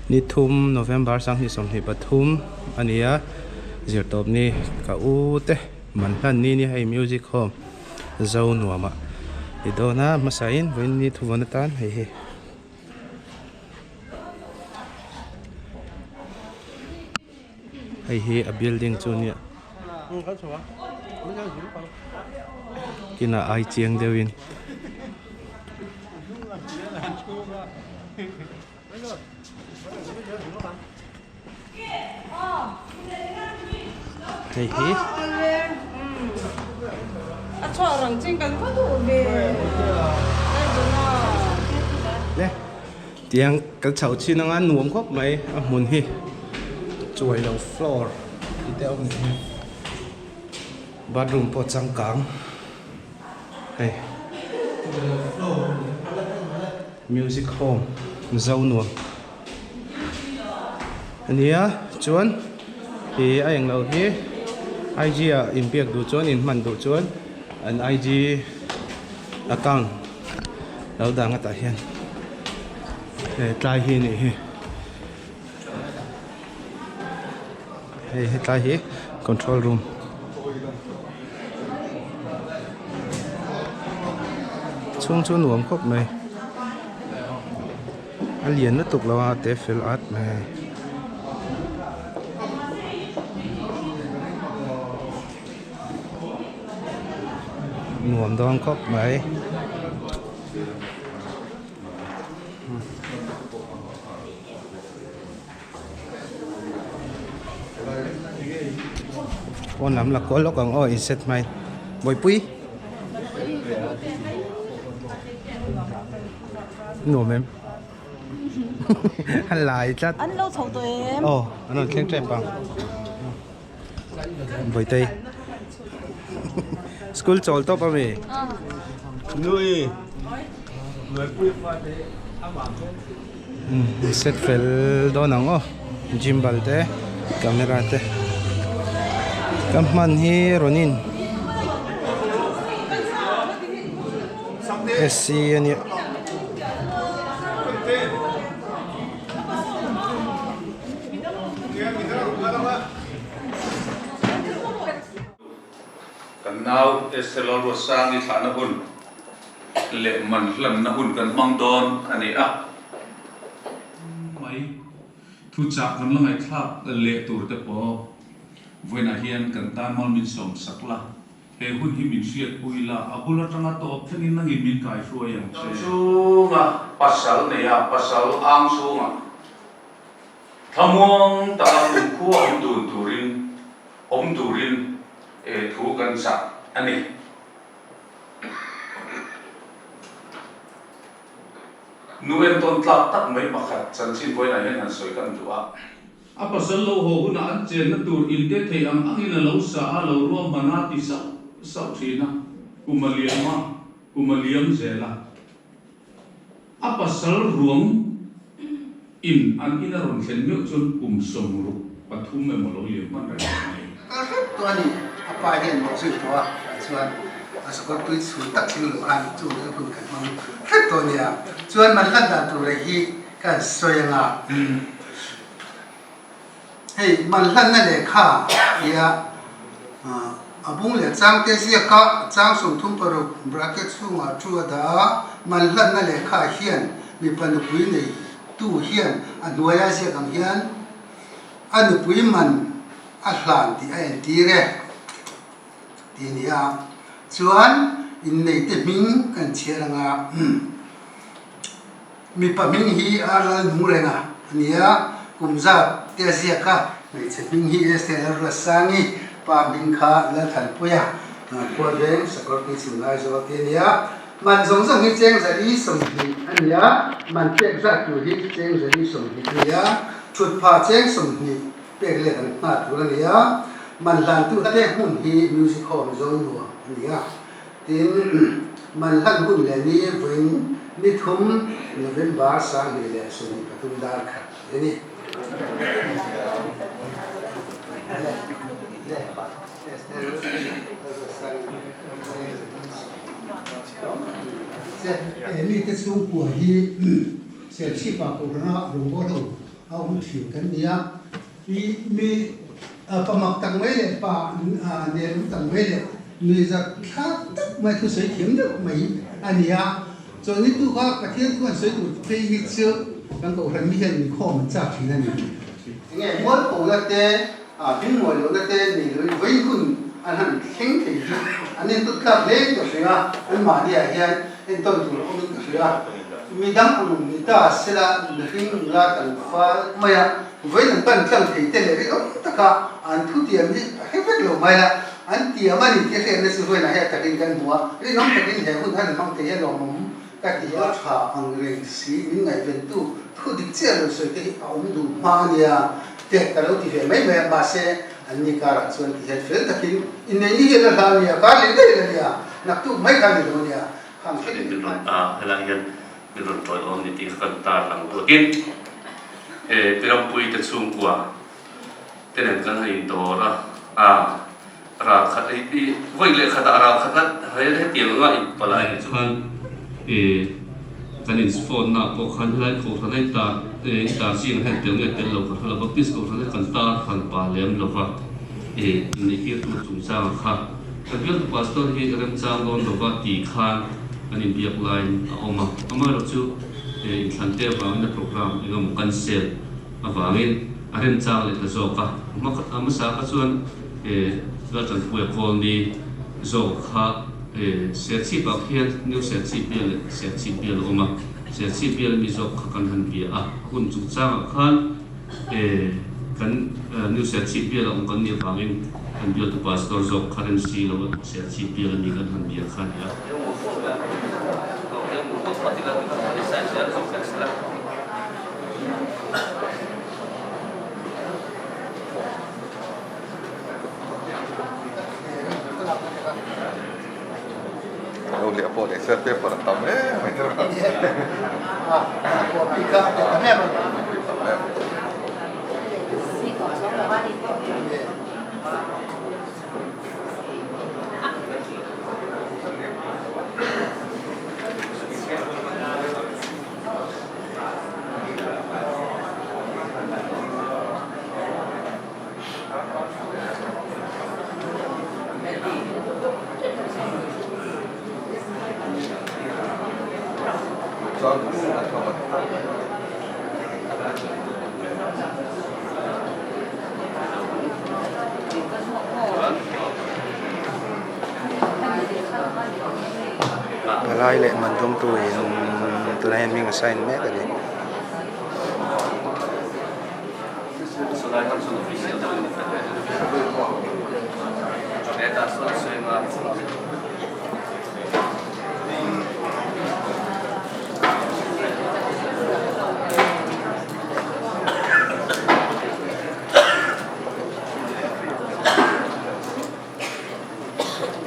Ni thum November 2023 a ni a, zirtawp ni ka u te man hlan ni ni hei music home zo nuam ah ni dawn a hmasa in vawiin ni thuvawn atan hei hi. Hei hi a building chu nia kinah ai chiang deuhin hei hi le Tiang kan chho chin anga nuam khawp mai a hmun hi chuai lo floor tih te a awm leh hi bathroom pawh changkang hei music home zo nuam ania chuan ih a englo hi IG ah inbiak duh chuan inhman duh chuan an IG account. Lo dang atah hian he tlai hi anih hi hei hetlai hi control room chhung chu nuam khawp mai a lian lutuk lo a te fel at mai a ni. Nuam dawn khawp mai. Pawn lam la kual lawk ang aw inset hmai Bawihpui Nuam em A lai tlat An lo chho tawh em Aw an rawn thleng tep ang. Bawitei School chawl tawp a mi? Set fel dawn ang aw gimbal te camera te ka hman hi Ronin SC a nia. Kan nau Esther Lalruatsangi thlahna hun leh man hlanna hun kan hmang dawn a ni a. Mai thuchah kan la ngaihthlak leh tur te pawh vawiinah hian kan tan mal min sawm sak la. He hun hi min hriatpui la, a bul atanga tawp thlengin nangin min kaihruai ang che. Chhunga pasal nei a, pasal ang chhunga thlamuang taka kumkhua awm dun turin awm turin thu kan chah a ni. Nu entawn tlak tak mai pakhat chanchin vawiinah hian han sawi kan duh a. A pasal lo haw hunah an chenna tur inte thei ang angin a lo sa a, lo ruahman a ti sauh sauh thin a, kum a liam a, kum a liam zel a. A pasal ruang in an in a rawn thlen meuh chuan kum 63 emaw lo liam hman reng tawh mai. Kal hrep tawh a ni, a pa hian mawh zui tawh a, tah chuan a sakawr tui chhun tak thleng lo khan chung leh hun kan hmang hrep tawh a nia. Chuan man hlan dan tur leh hi ka han sawi ang a. Hei manhlanna lehkha tia a bung leh chang te ziaka chang 36 bracket chhungah thu a dah a, manhlanna lehkha hian mipa nupui nei tu hian a hnuaia ziak ang hian a nupui man a hlan tih a entir e tih a ni a, chuan inneite hming kan chhiar anga. Mipa hming hi a lal nung reng a a ni a, kum zat te a ziak a. Hmeichhe hming hi Esther Lalruatsangi, pa hming kha Lalthanpuia, khua veng Sakawr Tuichhim Laizawl te a ni a. Man zawng zawng hi cheng 120 a ni a, man pek zat tur hi cheng 120 a ni a, thutpha cheng 20 pek let an nghah tur a ni a, man hlantu te hmun hi Music Hall Zonuam a ni a. Tin, man hlan hun leh ni vawiin ni thum November 2023 dar khat a ni. He mite chhungkua hi Serchhip-ah Kohhrana rawngbawlho. a awm thin kan ni a, i mi pa mak tak mai leh pa nelawm tak mai leh mi zat thlak tak mai thusawi thiam deuh mai a ni a. Chawlhni tuka Pathian thu an sawi tur phei hi chu kan kohhran mi hian inkhawm an chak thin a ni. Enge mualphohna te, hmingmawi lohna te nei loin vawiin hun an han thleng thei hi an entawt tlak hle in ka hria a, anmahniah hian entawn tur a awmin ka hria a. Midang ang ni ta sela mihring nula tlangval maia vawiin an pan tlang thei te leh rinawm taka an thutiam hi a hre vek lo mai la, An tiam a ni tih hriatna chu vawiinah hian takin kan hmu a, rinawm takin he hun han hmang thei hi a lawmawm ka ti a. Tha ang reng si min ngaihventu thu dik chiah lo sawi te hi a awm duh hma a nia te ka lo ti ve mai mai a, mahse an ni karah chuan ti hian fel takin inneih ni hian a hla a nia, kar leh daih la nia, naktuk mai kha a ni lo a nia, khang thleng Min rawn ta helai hian min rawn tawiawm ni tih kha kan tar lang duakin he Pirampuii te chhungkua te nen kan han indawr a, a ral khat i i vawi leh khatah ral khat a he hetiang anga inpalh a nih chuan i kan in phone na pawh khan helai kohhran a intar i intar zingah hian tel nge tel lo ka hre lo Baptist kohhran hi kan tar han pa lem lo va i inneihtir tur chungchangah kha kan bialtu pastor hi remchang dawn lo va tih khan kan inbiak laiin a awm a, amaherawhchu inthlan te avangin a programme engemaw cancel Avangin a remchang leh ta zawk a. A hmasa kha chuan Laltanpuia Kawlni zawk kha Serchhip ah khian New Serchhip bial leh Serchhip bial a awm a. Serchhip bial mi zawk kha kan han bia a. Hun chungchangah khan kan New Serchhip bial a awm kan nih avangin kan bialtu pastor zawk kha rem si lo a Serchhip bial a ni kan han bia kha a ni a. Lo leh pawh leh se paper a tam em mai chu. Palai leh man dawngtu in tunah hian hming a sign mek a ni.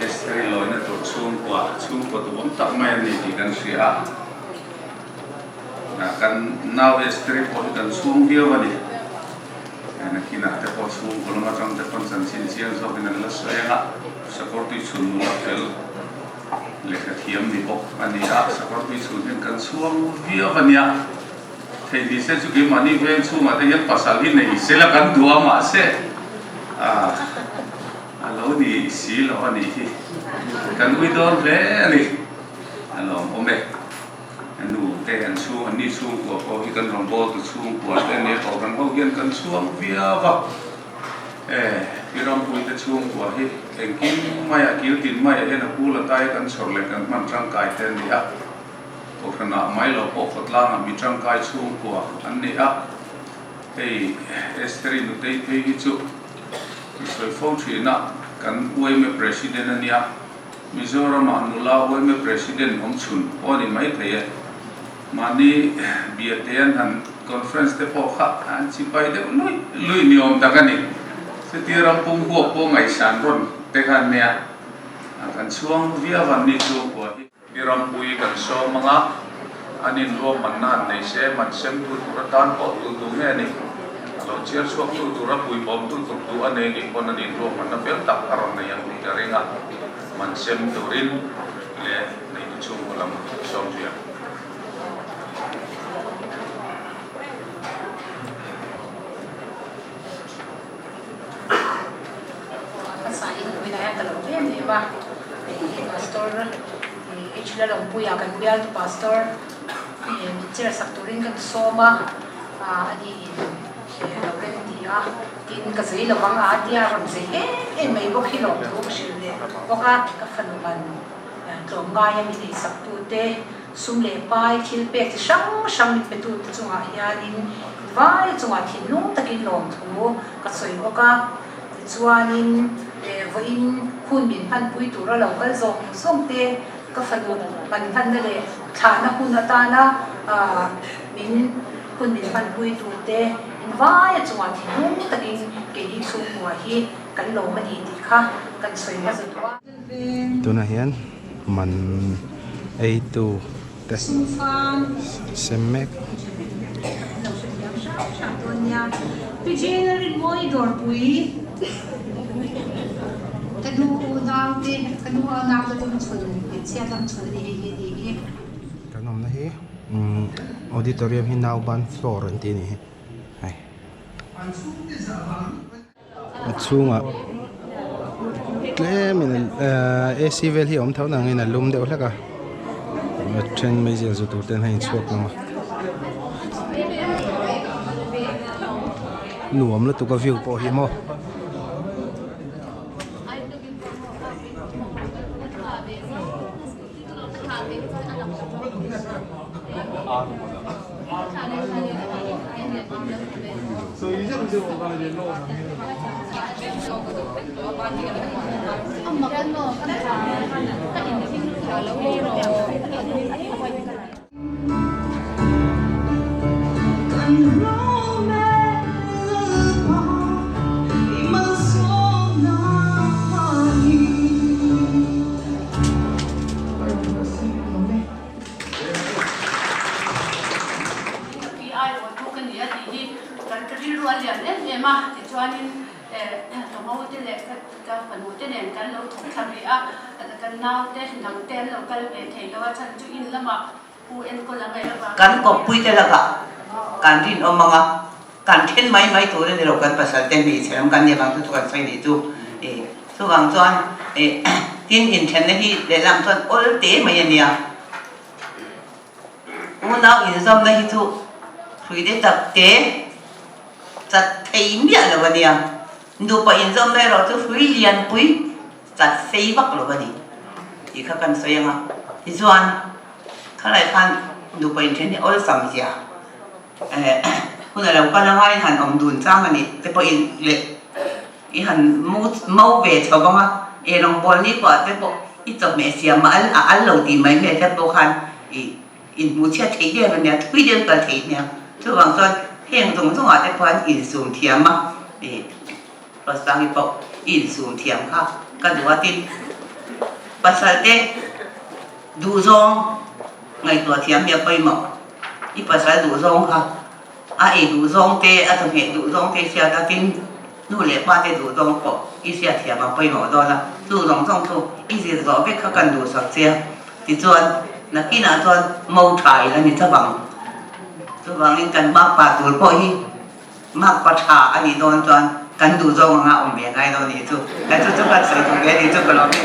Esther-i lawina tur chhungkua, chhungkua duhawm tak mai a ni tih kan hria a. Kan nau Esther-i pawh hi kan chhung viau a ni. Nakinah te pawh chhungkaw lam atang te pawn chanchin chiang zawkin an la sawi ang a, Sakawr tui chhun nula fel lehkha thiam ni bawk a ni a, Sakawr tui chhun hian kan chhuang viau a nia. Thei ni se chu keimahni veng chhungah te hian pasal hi nei sela kan duh a mahse a lo ni si lo a nih hi kan ui dawn hle a ni a lawmawm e. A nu te an chhung an ni chhungkua pawh hi kan rawngbawltu chhungkua te ania kohhran ho hian kan chhuang viau a e i rampuite chhungkua hi engkim maiah kiltin maiah hian a pu la taia kan chhawr leh kan hman tangkai te a ni a. Kohhranah mai lo pawh khawtlangah mi tangkai chhungkua an ni a, hei Estheri nutei phei hi chu i sawi fo thin a, kan UMA President a nia, Mizoramah nula UMA President awm chhun pawh a ni mai thei e. Mahni biate an han conference te pawh kha an chipai deuh luih luih ni awm tak a ni. Chutia ram pum huak pawh ngaihsan rawn te kha an nia, kan chhuang viau an ni chhungkua hi. I rampui kan sawm ang a, an inruahmanna han nei se, man semtu tur atan pawh tu tu nge ni? A lo chhiar chhuak tu tura puibawmtu tur duh a nei nih pawn an inruahmanna fel tak a rawn nei ang tih ka ring a, man sem turin leh neitu chhungkaw lam sawm zui ang. vawiinah hian ka lo em em a, hei Pastor H Lalawmpuia kan bialtu Pastor min chair sak turin kan sawm a, ani in lo rem ti a, tin ka zei lo vang a tia rawn zei em em mai bawk hi lawmthu ka hrilh leh bawk a, ka fanu man tlawmngaia min eisak tute Sum leh pai thil pek chi hrang hrang min petute chungah hianin vai chungah thinlung takin lawmthu ka sawi bawk a. Tichuanin vawiin hun min hmanpui tura lo kal zawng zawng te ka fanu man hmanna leh thlahna hun atana min hun min hmanpui turte in vaia chungah thinlung takin keini chhungkua hi kan lawm a ni tih kha kan sawi hmasa duh a. Tunah hian man eitu te sem mek. Kan awmna hi auditorium hi nauban floor an ti a nih hi hei. A chhungah tlemin AC vel hi a awm tho nangin a lum deuh hlek a a then meizial zu tur ten hei an chhuak hlawm a nuam lutuk a view pawh hi maw. Kan kawppuite lakah kan rinawm ang a, kan then mai mai tur a ni lo, kan pasal te hmeichhe lam kan nih avang chu chu kan sawi nih chu. Chuvang chuan tin inthenna hi lehlam chuan awl te mai a nia. Unau inzawmna hi chu hrui te tak te chat thei miah lo a nia. Nupa inzawmna erawh chu hrui lianpui chat sei vak lo a ni tih kha kan sawi ang a. Tichuan khalai khan nupa inthen hi awlsam zia hun a lo kal anga in han awm dun chang a ni te pawhin leh i han mo ve chho vang a, ei rawngbawl ni pawh te pawh i chawhmeh siam a al a al lo tih mai hmel te pawh khan i inhmuh chhiat theih em a nia, thui deuh kal theih nia. Chuvang chuan heng zawng zawngah te pawh an insum thiam a, i Rosang i pawh i insum thiam kha ka duh a tin pasal te duhzawng ngaihtuah thiam hi a pawimawh, i pasal duhzawng kha a ei duhzawng te a chawhmeh duhzawng te i hriat a tin nu leh pa te duhzawng pawh i hriat thiam a pawimawh dawn a, chu zawng zawng chu i zir zawh vek kha kan duhsak che a, tichuan nakinah chuan mo tha ila ni chauh ang. Chuvangin kan makpa tur pawh hi makpa tha a nih dawn chuan kan duhzawng anga awm ve ngai lo nih chu, chu chu kan sawi duh ve a nih chu ka lawm e.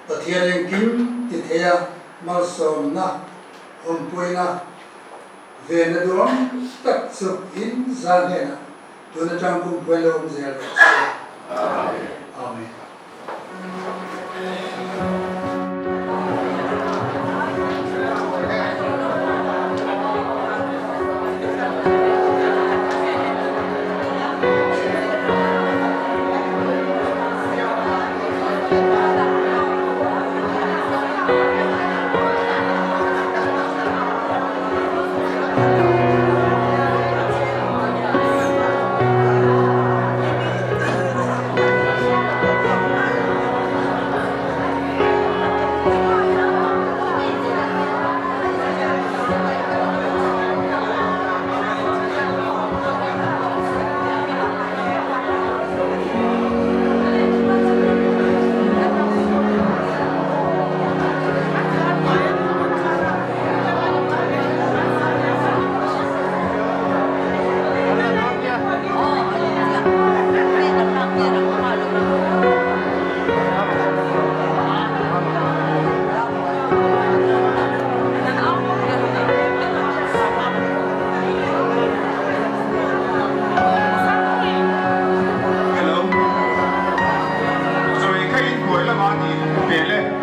Pathian engkim ti thei a malsawmna awmpuina venna duang tak chu in za hnenah tun atang kumpuai lo awm zel rawh se. Amen. Mahni pel e.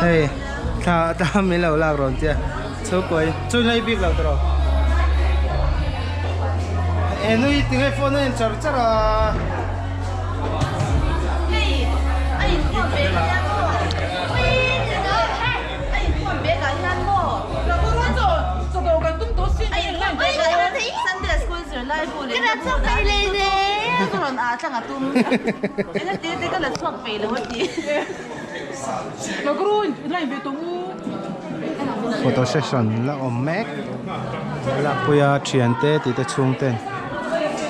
Hei thla thla min lo lak rawn tia chhungkawi chu nui bik lo tawh e nui tinge phone a en char char a. Photo session la awm mek lakpuia thiante tih te chhung ten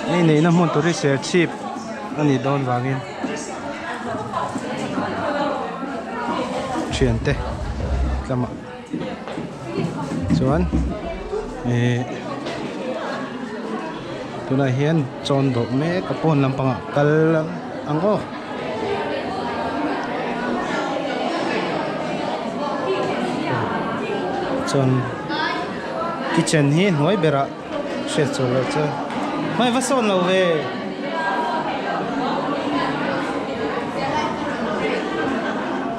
hei neihna hmun tur hi serchhip a nih dawn vangin thiante lamah chuan ihh tunah hian chawn dawh mek a pawn lampangah kal ang aw. Chuan kitchen hi hnuai berah hriat chhuah loh chuan hmai va sawn lo ve.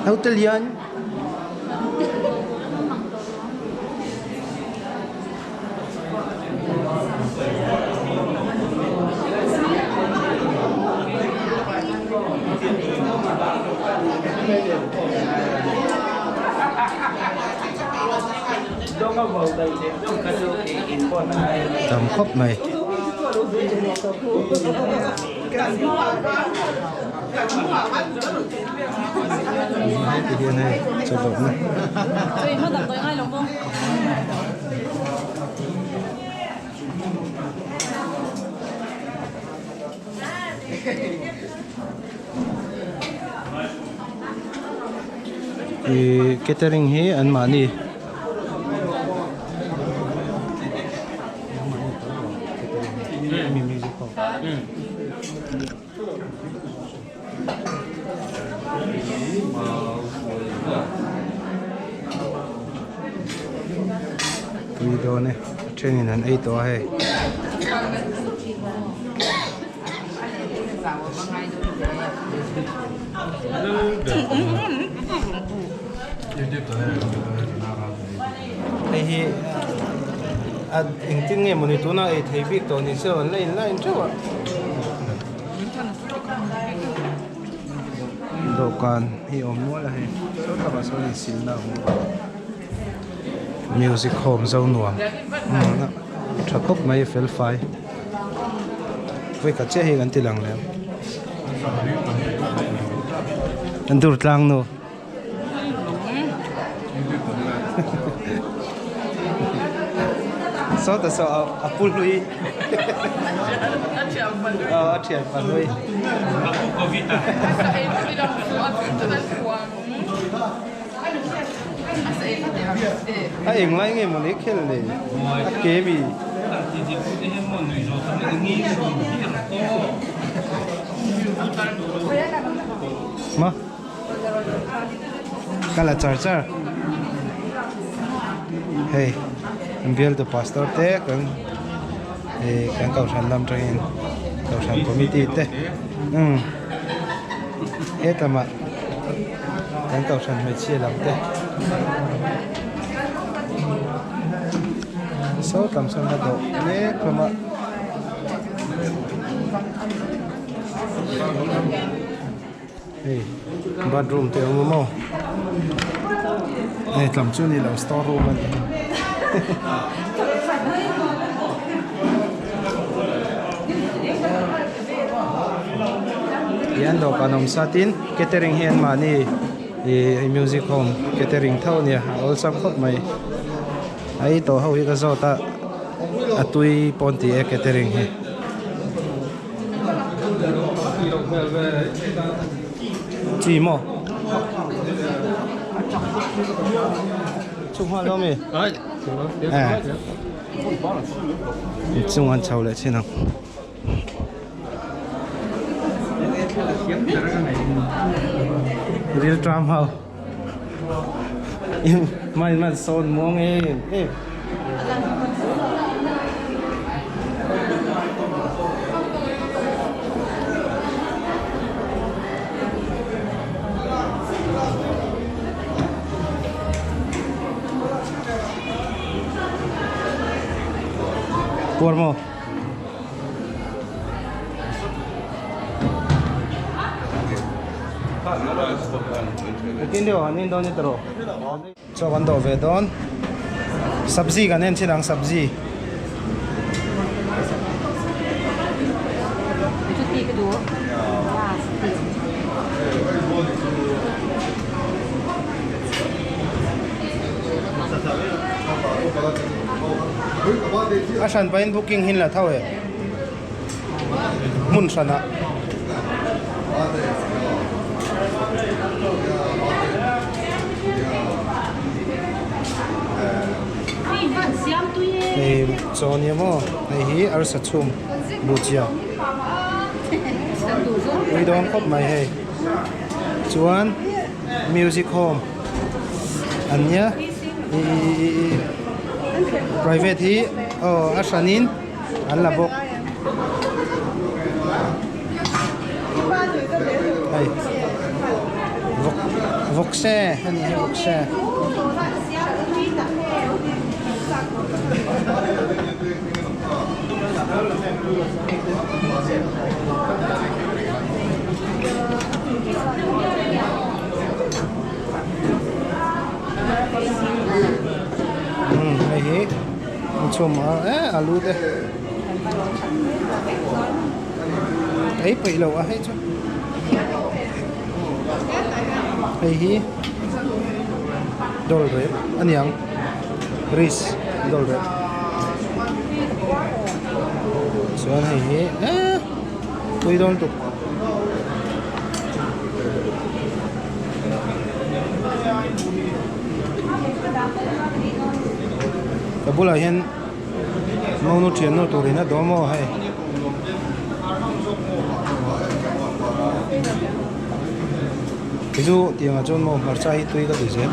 Naute lian. Tam khawp mai. Heti hian hei chawlhna. Ih catering hi an mahni Tui dawn e a thenin an ei tawh a hei. Hei hi a engtin nge mawni tuna ei thei bik tawh ni se an la in line teuh a. Dawhkan hi a awm nual a hei saw takah sawn insilna a awm bawk a music home zo nuam tha khawp mai a fel fai vawikhat chiah hi kan ti lang leh ang an dur tlang nu. Saw ta saw a pu hlui a thian pa hlui a pu covid a a eng lai nge mawni khel le a ke mi ma Ka la char char hei an bialtu pastor te kan ih kan kohhran lam atangin kohhran committee te umm hetlama kan kohhran hmeichhia lam te saw tam sawn a dawh mek hlawm a. Hei bathroom te a awm a maw hei tlam chu ni lo store room a ni hian dawhkan awm sa tin catering hi anmahni ih music home catering tho a nia a awlsam khawp mai a ei tawh ho hi ka zawt a a tui pawh an ti e catering hi. Chi maw? Chung hma lo mi? Chung an chho leh chin ang. Ril tram ho. Mai man sawn muang em em. Puar maw? Tin deuh an in dawn ni tawh. Chaw kan dawh ve dawn. Sabzi kan en chin ang sabzi. A hran pahin booking hin la tho e hmun hranah. Hei chaw nia maw hei hi arsa chhum buhchiah ui dawn khawp mai hei chuan music home an nia ihh private hi aw a hranin an la bawk hei vawk vawkse a nih hi vawkse. Umm hei hi chhum a eh alu te ei peih loh a hei chu hei hi dawl rep a niang rice dawl rep chuan hei hi eh tui dawn tuk. Ka bulah hian monu thiannu turin a dawm aw hei. Keichu tiangah chuan maw hmarcha hi tui ka ti zel.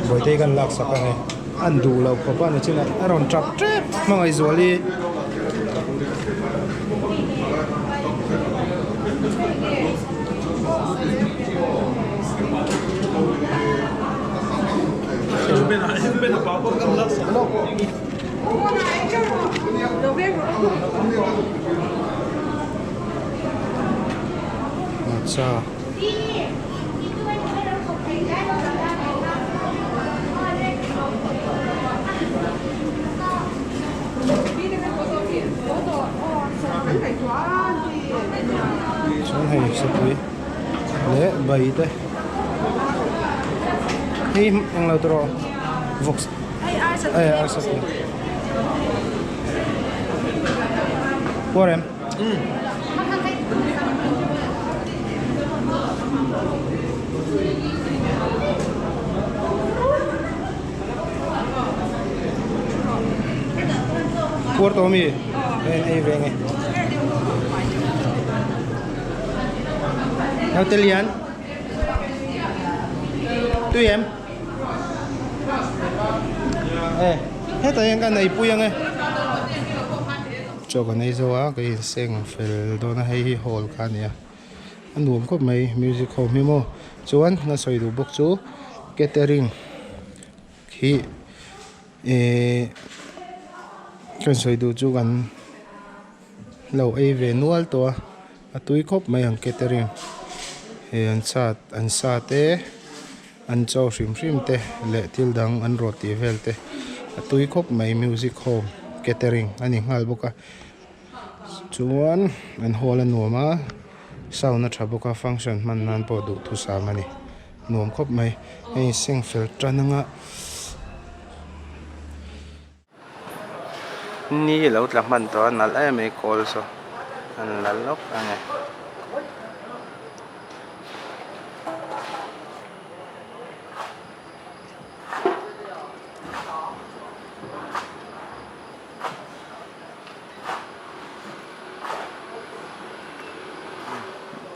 Bawihte kan lak sak a hei. An duh loh khawp a ni chin a a rawn tap tep hmangaihzual hi. Acha. Chuan hei sapui leh bai te hei englo tawh rawh vawk hei arsa pui puar em. Puar tawh ami? Hei ei ve nge. Naute lian. Tui em? Eh, hetah hian ka nei pui ang e. Chaw kan ei zo a, ka inseng fel dawn a, hei hi hall kha a ni a. A nuam khawp mai music ho hi maw chuan ka sawi duh bawk chu catering hi ihh ka sawi duh chu kan lo ei ve nual tawh a a tui khawp mai ang catering he an sa an sa te an chaw hrim hrim te leh thil dang an rawt tih vel te a tui khawp mai music home catering a ni nghal bawk a. Chuan an hall a nuam a sound a tha bawk a function hman nan pawh duhthusam a ni nuam khawp mai hei seng fel tan anga ni a lo tla hman tawh a nalh em mai kawl saw an la lawk a ni.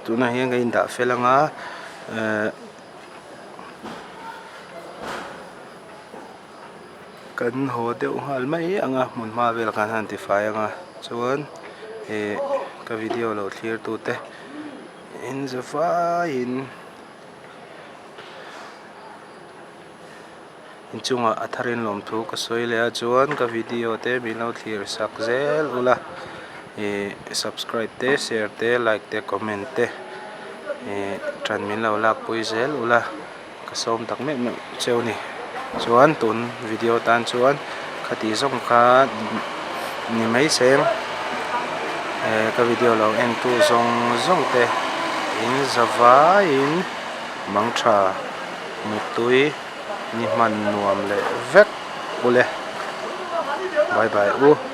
Tunah hian ka indah fel anga ehh kan haw deuh nghal mai anga hmun hma velah khan han tifai anga chuan ehh ka video lo thlir tute in za vaiin. Inchungah a tharin lawmthu ka sawi leh a chuan ka video te min lo thlir sak zel ula ih subscribe te share te like te comment te ih tan min lo lak pui zel ula ka sawm tak meuh meuh cheu a ni chuan tun video tan chuan khati zawng kha ni mai seng eh ka video lo en tu zawng zawng te in za vaiin mangtha muttui. Ni hman nuam leh vek ule. Bye bye u.